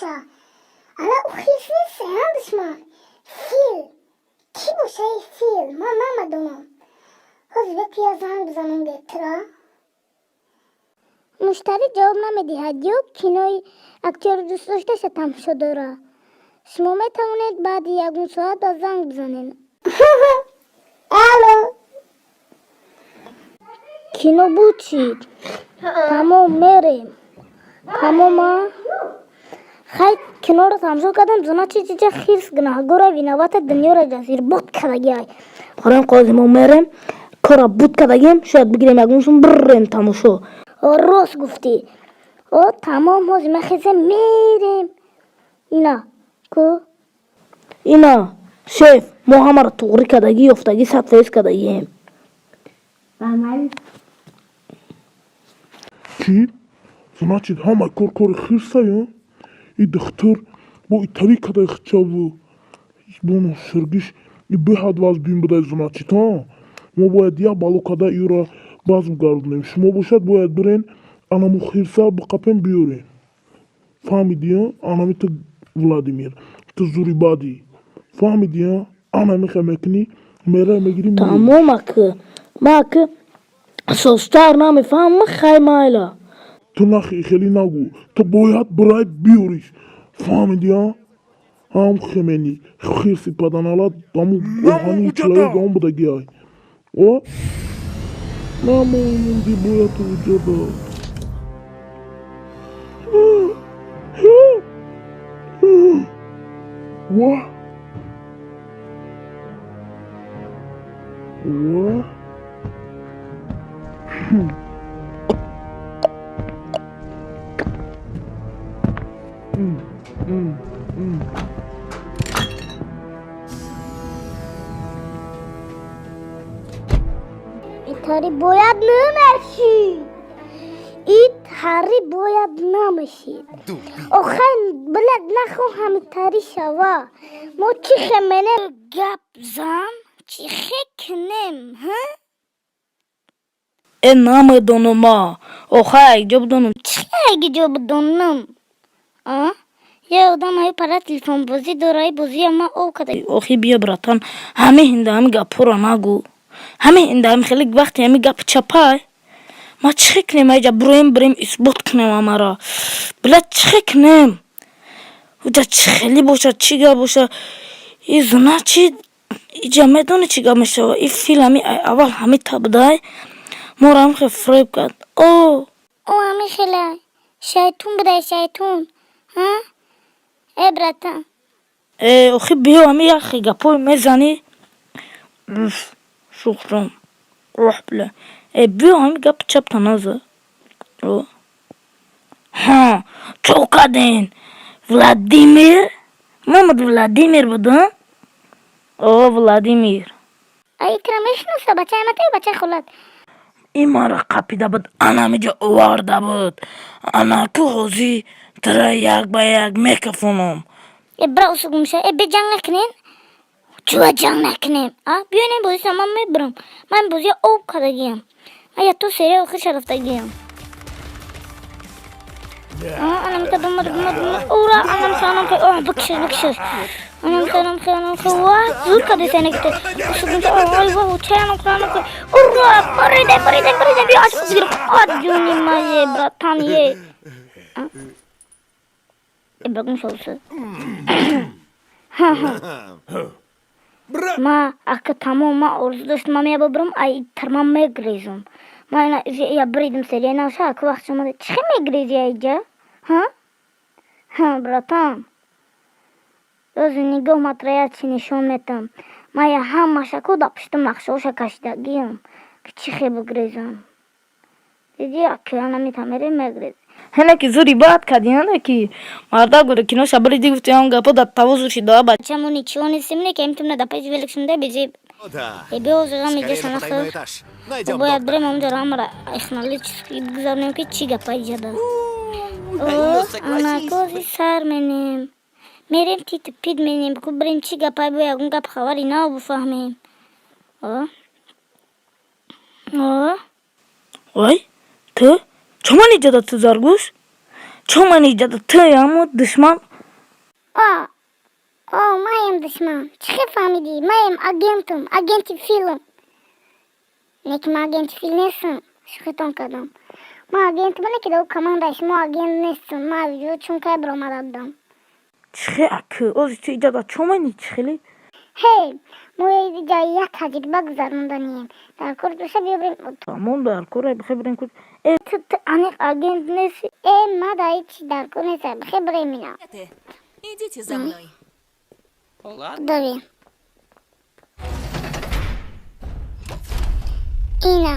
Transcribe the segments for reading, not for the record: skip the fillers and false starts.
Боша, ала ӯ хирс нест, ҳа, душман. Фил кӣ боша? И фил ман намедонам. Ҳозир беку я занг бизанам гетра. Муштарӣ ҷавоб намедиҳад ё кинои актёри дӯстдошташа тамошо дорад. Шумо метавонед баъди ягон соат ба занг бизанед. Алло, кино буд, чид? Тамом, мерем, тамома. Хай, киноро тамошо кардем. Зона чи чиҷа хирс гунаҳгора, виновата, дунёро ҷазирбод кардагиай. Хорем, қози мо мерем, кора буд кардагем, шояд бигирем ягоншон, биррем тамошо. Рост гуфтӣ. О, тамом, ҳозир мехезем, мерем. Ина ку. Ина, шеф, мо ҳамаро туғрӣ кардагӣ, ёфтагӣ, 100% кардагием. Чӣ? Значит, ҳамаи кор кори хирсаю? И духтур бо итари кадай хичаву бону ширгиш и беҳад вазбин будай. Значит, а мо бояд як бало када иёра базм гардонем. Шумо бошад, бояд бирен, анаму хирса биқапем, биёрен. Фаҳмидӣ? Анами ту, Владимир, ту зури бадӣ, фаҳмидӣ? Ана мехе мекунӣ, мера мегирӣ. Тамом, ака, ма, ака, состар намефаҳмам. Хай, майла. Ту нахи, хеле нагӯ, ту бояд бирай, биёриш, фаҳмидӣ? Ҳам хемени хирси паданалат, ҳаму оҳани человек он будагиай. О, намонди, бояд ту уҷода. Ва ва. Итари бояд намешид, итари бояд намешид. Охай, блядь, нахоҳам итари шава. Мо чӣ хеменем? Гап зан, чӣ хе кунем, ҳа? Э, намедонама, охай, якҷо бидонам. Чӣ якҷо бидонам? А я одам аю пара телефонбозӣ дора, и бозия ма об када. Охи, биё, братан, ҳами ҳинда ҳами гапҳоро нагӯ. Ҳами ҳинда ҳами хеле вақти ҳами гап чапай. Ма чӣ хе кунем? Айҷа буроем, бирем, исбот кунем ҳамаро. Била, чӣ хе кунем? Уҷа чӣ хеле бошад, чӣ гап боша? И зуна чи иҷа медонӣ, чӣ гап мешава? И фил ҳами аввал ҳами табдай моро ҳам хе фиреб кард. О. О, ҳами хеле шайтун будай, шайтун, ҳа, э, братан. Э, охи, биё, ҳами як хе гапҳое мезанӣ. Шухрам, оҳ, бля, э, биё, ҳами гапи чапта наза. Ҳа, чо карден? Владимир, номат Владимир буд? О, Владимир. Ай, тра мешиноса, бачаи ма, бачаи холат. И маро қапида буд, анамиҷа оварда буд. Анаку ҳозӣ тра як ба як мекафонам. Э, бра, усугумша, э, бе ҷанг накунен. Чуа ҷанг накунем? А биёнем, бозиса ман мебарам. Ман бозия об кардагиям, ман я ту серия охир шарафтагиям. Анамита бамад, бамад, ура, анамса, анамха, оҳ, бикшиш, бикшиш, анамха, анамха, анамха, ва, зур кардеса, инаките усугумша, ой, ва, чай, анамха, анамха, ура, париде, париде, париде, биё, ашқ бигирам, а ҷуни мае, братан, е, э, багум шавса. Ма ака, тамом, ма орзу доштам, ма мея бибирам, ай тарма мегрезам. Ма я бридим серия наша, ака, вақт шомада. Чӣ хе мегрези айҷа? Ҳа ҳа, братан, рози нигоҳ, ма тра як чи нишон метам. Ма я ҳамаша ку да пуштам нақшаоша кашидагиам, ки чӣ хе бигрезам. Диди, ака, анамита мерем, мегрез. Ҳене ки зури бад кардӣ, ҳене ки мардак буд, киноша бириди, гуфти ҳам гапо дар тавозу шида. Бача, мо ничего нестем, не ки имтумна да пеш велик шунда безеб. Да. Э, биёзирам. Скорее иҷа на потайной шанахы. этаж. Найдем Бояд доктора. бирем онҷо, ҳамара эхналически бигзаронем, ки чӣ гапа иҷада. О, анакози сар менем, мерем, титу пид менем, ку бирем, чӣ гапай, бо ягон гап хабари нав бифаҳмем. О, о. Ой, ту чо ман иҷада, ту заргӯш, чо ман иҷада, ту яму душман. О, о, маем душман. Чӣ хел фаҳмидӣ? Маем агентум, агенти филм. Не ки ман агенти филм нестам, шӯхитон кардам. Ман агентум, не ки дар командаи шумо агент нестам. Ман аз чун кай баромада будам. Чихе, аки, ози ту иҷада чо мени, чихели? Ҳей, мо иҷа як таҷриба гузаронданием. Дар кор боша, биё бирем. Тамом, дар кор бихе бирем ку. Э, ту аниқ агент нести? Э, ма да ҳеҷ дар кор нест, бихе бирем ина. Идите за мной. Ладно. Дорем. Ина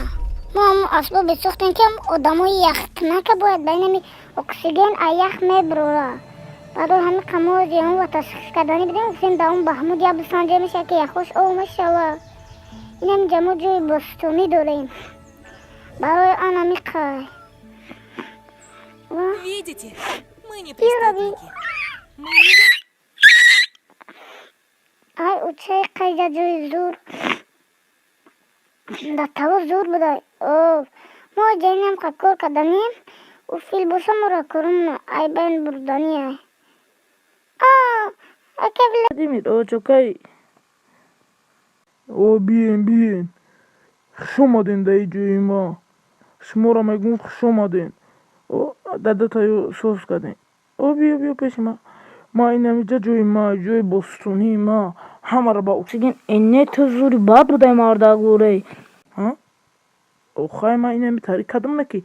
мо ҳамон асбобе сохтем, ки одамои яхкнака бояд ба инами оксиген а ях мебурора. Барои ҳамин қамози он ва ташхис кардани бидем, гуфтем, да он Баҳмуд як бисанҷа меша, ки яхош об мешава. Инамиҷа мо ҷои бостонӣ дорем барои анами қай. Видите, мы не Юраби. преступники. Мы не Ай, учаи қайҷа ҷои зур дар таво зур буда. О, мо ҷаинам қа кор карданем, ӯ фил боша, моро корум ай байн бурдани ай. А, ака. Владимир, о, чокай. О, биен, биен, хуш омаден дар ин ҷои ма. Шуморо мегӯм, хуш омаден. О, дадатаю соз кардем. О, биё, биё пеши ма. Ма инамиҷа ҷои ма, ҷои бостонии ма, ҳамаро ба Оксиген эне, ту зури бад будай, мардагурей. Охай, ман инами таъриф кардам, на ки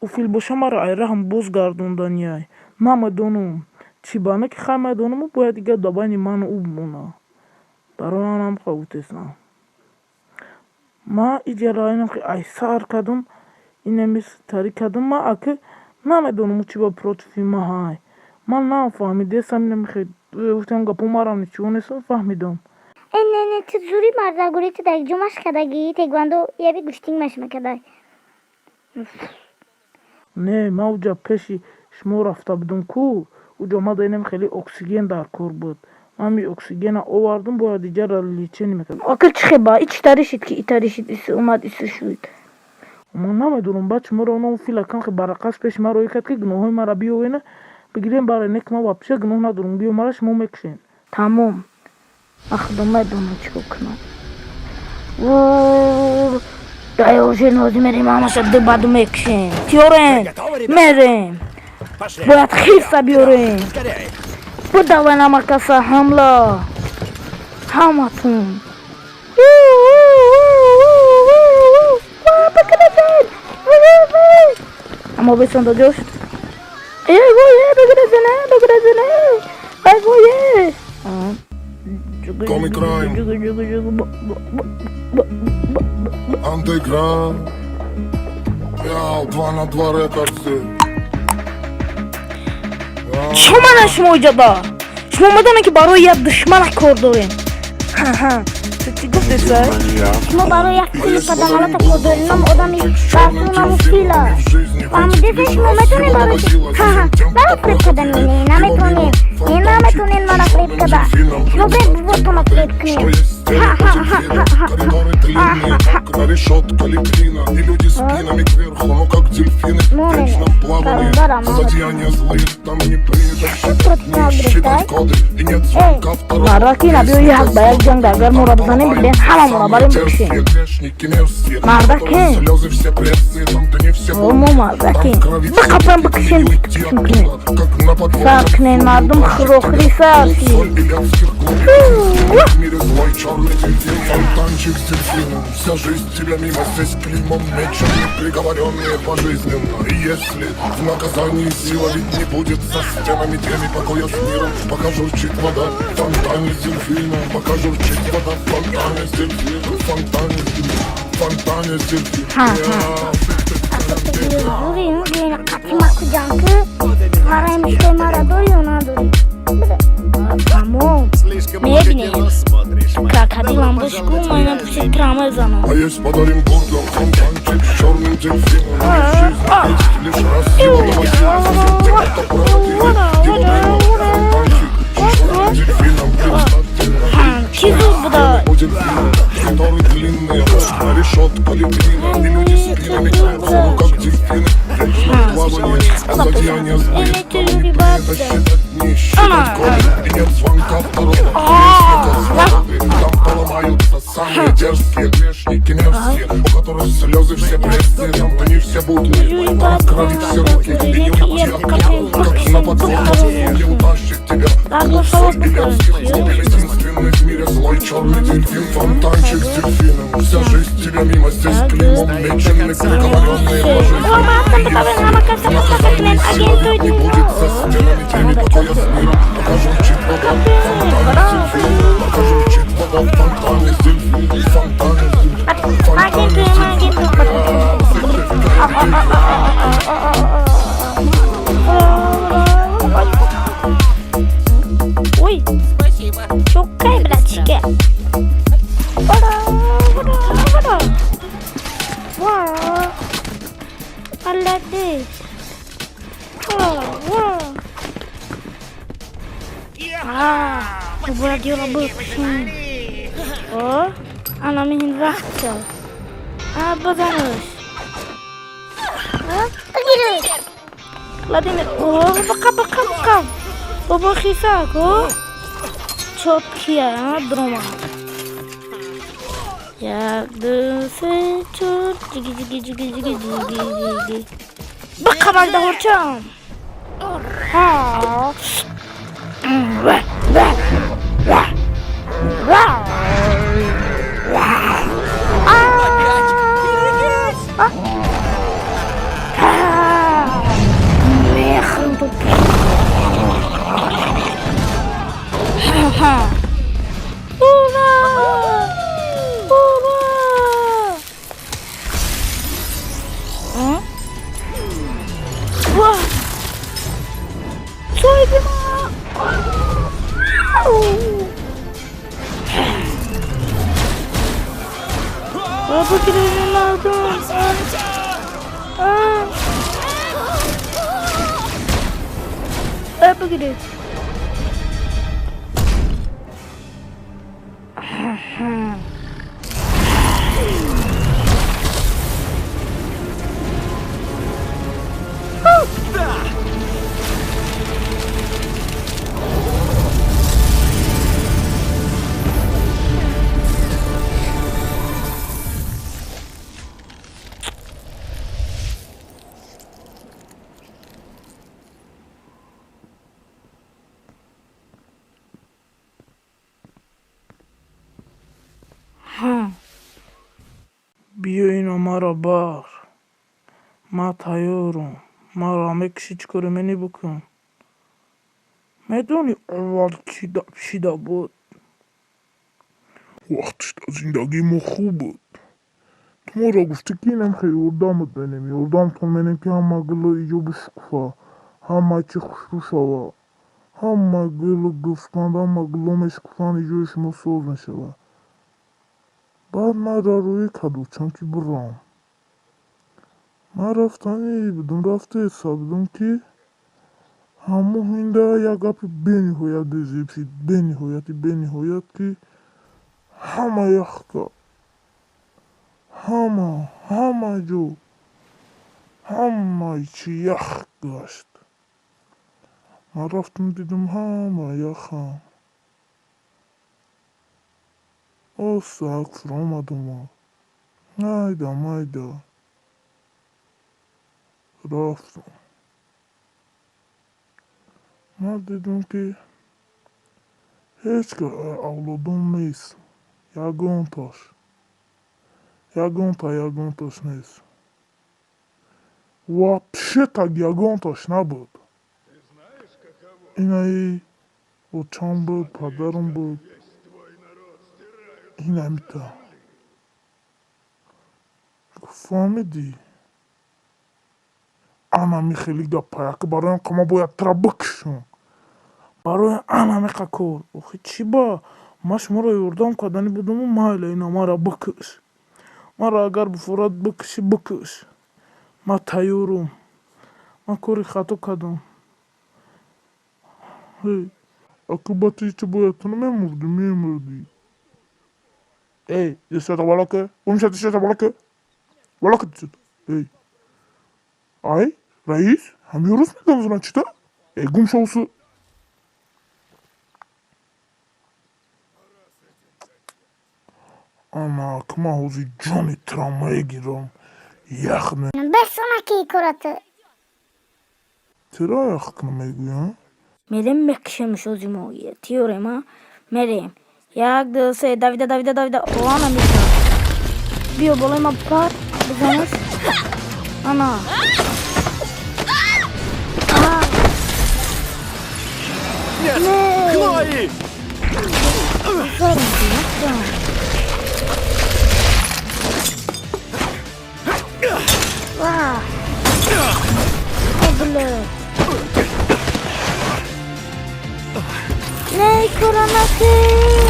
ӯ фил боша, маро ай раҳм боз гардонданиай. Намедонам чӣ ба, на ки хай медонам, бояд дигар дар байни ману ӯ бимонад. Барои манам ха гуфтестам. Ман иҷара инам ки ай сар кардам, инами таъриф кардам. Ман ака намедонам, ӯ чӣ ба против ма ҳай. Ман нафаҳмидестам, инами гуфтам, гапо марам ничего нестам, фаҳмидам. Э, не, не, ту зури, мардагурӣ, ту дар ҷо машқ кардагӣ, тэквондо яби гӯштинг машқ мекардай. Не, ман уҷа пеши шумо рафта будам ку, уҷо омада инам хеле оксиген дар кор буд. Ман ҳами оксигена овардам, бояд иҷара лечение мекардам. Акил чихе ба и читари шид, ки итари шид, ису омад, ису шуд. Ман намедонам, баъд шуморо он фил акам хе барақас пеши ман роҳӣ кард, ки гуноҳҳои маро биёвена бигирем баре. Не ки ман вообще гуноҳ надорам, гӯё мара шумо мекушен. Тамом, ман худо медонам чӣ кор кунам. Даёжен, ҳозир мерем, ҳамаша ду ба ду мекушем. Тиёрен. Готовы, ребята? Мерем. Пошли. Бояд хирса биёрем. Скорее. Будавай, намакаса, ҳамла ҳаматун. Бигирезен. Аммо бесон даҷош. Эй вой, бигирезен, бигирезен, ай вой. Tommy Crime. Underground. Яу, 2 на 2 рекордсы. Чо мана шумо иҷода? Шумо медонед, ки барои як душмана кор дорем. Ту чӣ гуфтеса? Шумо барои як фили паданалата кор дорем, нам одами барсунаму фила. Фаҳмидеса, шумо метонем барои ҳа маро фиреб кардани? Не, наметонем, не, наметонем мара фиреб карда. Шумо бе бувотона фиреб кунем. Коридоры длинные, как на решетка лепнина. И люди спинами кверху, но как дельфины в вечном плавании. Зодеяния злые, там не принято считать дни, считать годы. И нет звонка второго. Мардаки набиё, як ба як ҷанг, агар моро бизанем, бигирем, ҳама моро барем бикушем. Грешники мерзкие, Мардаки. слезы все пресные, там дни все О, мо мардаки бикапем, бикушем, бикушем кунем. Сар кунем, мардум, хурохӯри сар шид. В мире злой черный дельфин, фонтанчик с дельфином. Вся жизнь тебя мимо, здесь клеймом мечены, приговоренные пожизненно. И если в наказании сила ведь не будет за стенами теми покоя с миром, пока журчит вода в фонтане с дельфином, пока журчит вода в фонтане с дельфином, в фонтане с дельфином, в фонтане с дельфином. Зури қатима куҷанку мараи мушкои мара дорӣ ё надорӣ? Тамом. Слишком много Мебинем. кино смотришь, Майк. Крокодилам Добро бошку пожаловать в майна мир пуши трама занам. А есть под Оренбургом фонтанчик с черным дельфином. И в жизни ведь лишь раз его доводилось. Совсем тем, кто проводили его мимо. Фонтанчик с черным дельфином. Представьте на Чӣ зуд буда. у дельфина. Коридоры длинные, окна, решетка, лепнина. И люди спинами кверху, но как дельфины в вечном плавании. А зодеяния злые, Поет, Агентури нам не бабда. принято считать дни, считать годы. И нет звонка второго, вестника свободы. Там поломаются самые дерзкие грешники невские, у которых слезы все пресные, там они все будни, там в крови все руки, и не уйти от них, как на подводном не утащит тебя в клуб соль белецких, клуб единственный в мире злой черный дельфин, фонтанчик с дельфином. Вся жизнь тебя мимо, здесь клеймом мечены, приговоренные по жизни. И если в наказании сила не будет за стенами теми покоя с миром, пока журчит вода в фонтане с дельфином, пока журчит вода в фонтане с дельфином, в фонтане с дельфином, в фонтане с дельфином. Ой, Спасибо. чокай, братчики. Ура, ура, ура. Ура. Молодец. Ура, ура. А, бояд ёро бикушем. О, ана меҳин вақт. А, базанаш. Бигириш. Владимир, о, бақа, бақа, бақа. Бобо хисак, о. Чоп кия, а, дрома. Як, ду, се, чор, ҷиги, ҷиги, ҷиги, ҷиги, ҷиги, ҷиги. Бақа багдаҳорчам. Ҳа. Ва, ва, ва, ва. Опять! Берегись! А, мехрем тут. Ха-ха. Ура! Ура! А? Ва! Соҳиби ма! Ау! Ва, бигиред мардум! А! А! Бигиред! Ҳа. Биё ино маро бар. Ма тайёрам. Маро мекушӣ, чӣ коре менӣ бикун. Медонӣ аввал чӣ шида буд? Вақтиш дар зиндагии мо хуб буд. Ту моро гуфтӣ, ки инам хел ёрдамат менем, ёрдамтон менем, ки ҳама гулу иҷо бишукуфа, ҳама чӣ хушрӯ шава, ҳама гулу гӯспанд, ҳама гуло мешукуфанд, иҷои шумо соз мешавад. Баъд маро рӯӣ карду, чунки бурам. Ман рафтанӣ будум, рафтеса будум, ки ҳамон ҳинда як гапи бениҳоят безеб шид, бениҳояти бениҳоят, ки ҳама ях кард, ҳама, ҳама ҷо, ҳамаи чӣ ях гашт. Ман рафтам, дидам, ҳама яхам. Осак фуромадум, майда майда рафтам. Ман дидам, ки ҳеҷ кас авлодом нест, ягонташ, ягонта, ягонташ нест, вообще так ягонташ набуд. Инаи очам буд, падарам буд, инамита, фаҳмидӣ? Анами хеле гапаяк барои ка ман бояд тура бикушам, Барои анамиқа кор. Охи чӣ ба? Ман шуморо ёрдам карданӣ будуму. Майла, ина маро бикуш. Маро агар буфорад бикушӣ, бикуш. Ман тайёрум. Ман кори хато кардам. Акыбати чӣ бояд, ту намемурдӣ, мемурдӣ. Эй, десята балака, умша, десята балака, балака, десята. Эй, ай, раис, Ҳамё рост мегам, значит, а? Э, гум шавсу. Ана, кма ҳози ҷони тра мегирам. Ях ме. Бесона ки кората. Тира ях кунам мегӯям? Мерем, мекушемш ози мо тиёрем, а мерем. Як, ду, се, давида, давида, давида. Ана меша, биё болои ма, пар бизанаш. Ана. А. Нет! Не. Хлои! Зар мекунам. Ва. О, бля. Не, кора накун.